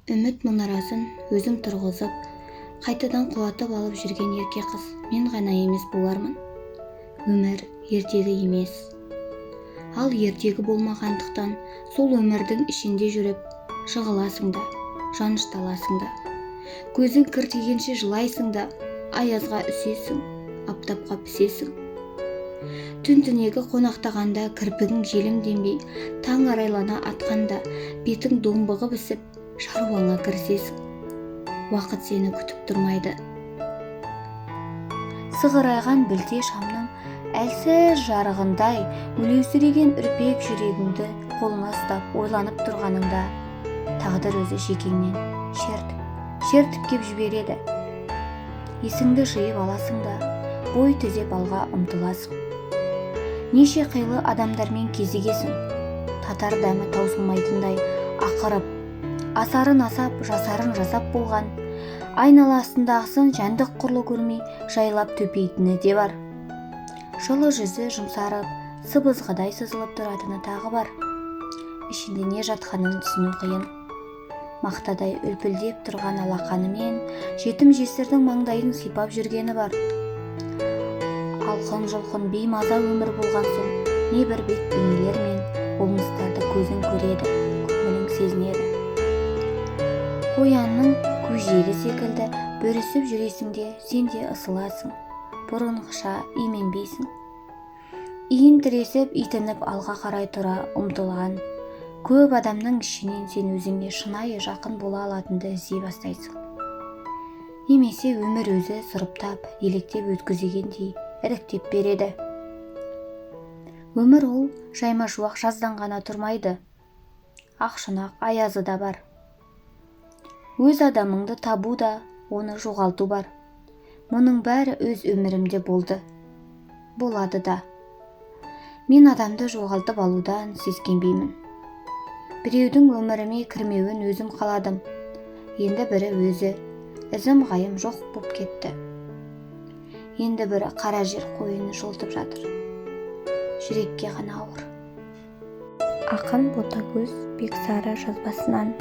Үміт мұнарасын өзің тұрғызып, қайтадан құлатып алып жүрген ерке қыз мен ғана емес болармын. Өмір ертегі емес. Ал ертегі болмағандықтан сол өмірдің ішінде жүріп жығыласың да, жанышталасың да. Көзің кіртигенше жылайсың да, аязға үсесің, аптапқа пісесің. Түн түнегі қонақтағанда кірпігің желімденбей, таң арайлана атқанда бетің домбығып ісіп, шаруаңа кірісесің. Уақыт сені күтіп тұрмайды. Сығырайған білте шамның әлсіз жарығындай өлеусіреген үрпек жүрегіңді қолыңа ұстап ойланып тұрғаныңда тағдыр өзі шекеңнен шертіп, шертіп кеп жібереді. Есіңді жиып аласың да, бой түзеп алға ұмтыласың. Неше қилы адамдармен кезігесің. Татар дәмі таусылмайтындай ақырып, асарын асап, жасарын жасап болған, айналасындағысын жәндік құрлы көрмей жайлап төпейтіні де бар. Жылы жүзі жұмсарып, сыбызғыдай сызылып тұратыны тағы бар. Ішінде не жатқанын түсіну қиын. Мақтадай үлпілдеп тұрған алақанымен жетім-жесірдің маңдайын сипап жүргені бар. Алқын-жұлқын беймаза өмір болған соң небір бет бейнелер мен болмыстарды көзің көреді, көңілің сезінеді. Қоянның көжегі секілді бүрісіп жүресің де, сен де ысыласың, бұрынғыша именбейсің. Иін тіресіп, итініп алға қарай тұра ұмтылған көп адамның ішінен сен өзіңе шынайы жақын бола алатынды іздей бастайсың. Немесе өмір өзі сұрыптап, електеп өткізгендей іріктеп береді. Өмір ол жайма шуақ жаздан ғана тұрмайды. Ақшұнақ аязы да бар. Өз адамыңды табу да, оны жоғалту бар. Мұның бәрі өз өмірімде болды. Болады да. Мен адамды жоғалтып алудан сескенбеймін. Біреудің өміріме кірмеуін өзім қаладым. Енді бірі өзі ізім ғайым жоқ боп кетті. Енді бірі қара жер қойнын жылытып жатыр. Жүрекке ғана ауыр. Ақын Ботагөз Бексары жазбасынан.